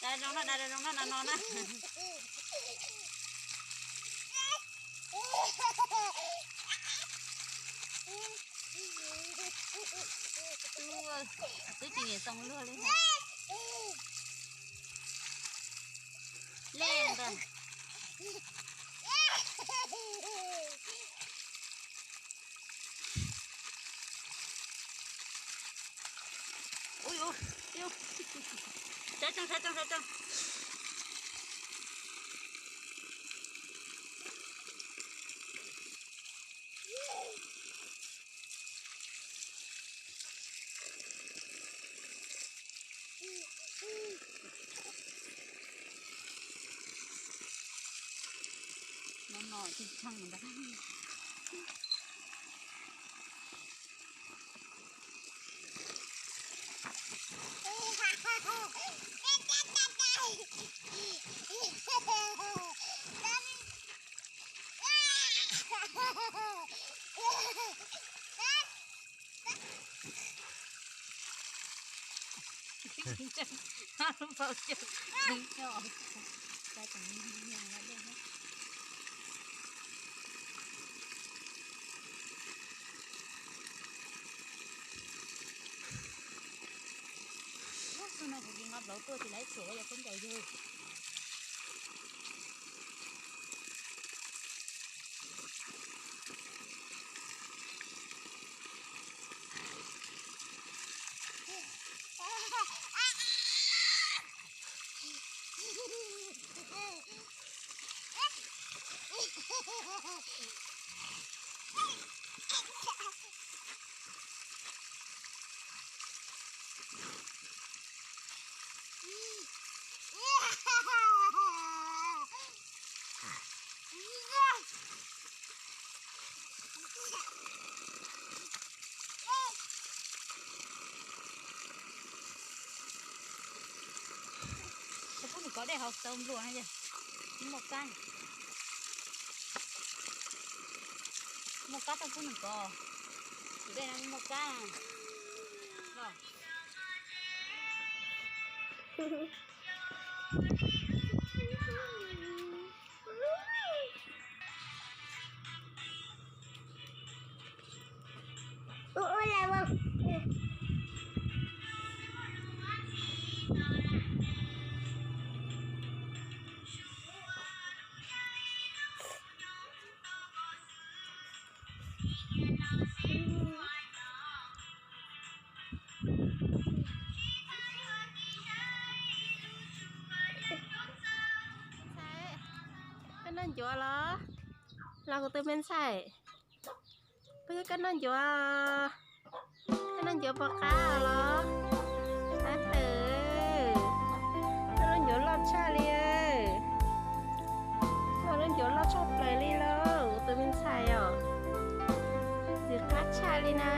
Da zoo na, da zoo na, no no na. Twb tsis niam txoos luag li. Lej ntag. Ui, ui, ui. Sab tsoog, sab tsoog, sab tsoog. No no tsis tsheej ntag. Ntseeg, hab lub paus cawv ntseeg nyob. Xub no kuv tsis nqa plaub tuaj tsis laib tshuam yog khaub ncaws yug. Tau pub nws kov dej haus tau nplua no, muaj kab, muaj kab tau pub nws kov, tus dej no muaj kab. Koj noj ncuav los? Los kuv tus me ntxhais, puas yog koj noj ncuav? Koj noj ncuav puas qab los? Ab tawm, koj noj ncuav loj tshaj li. Koj noj ncuav loj tshaj plaws li lauj, kuv tus me ntxhais os. Ntxim qab tshaj li na.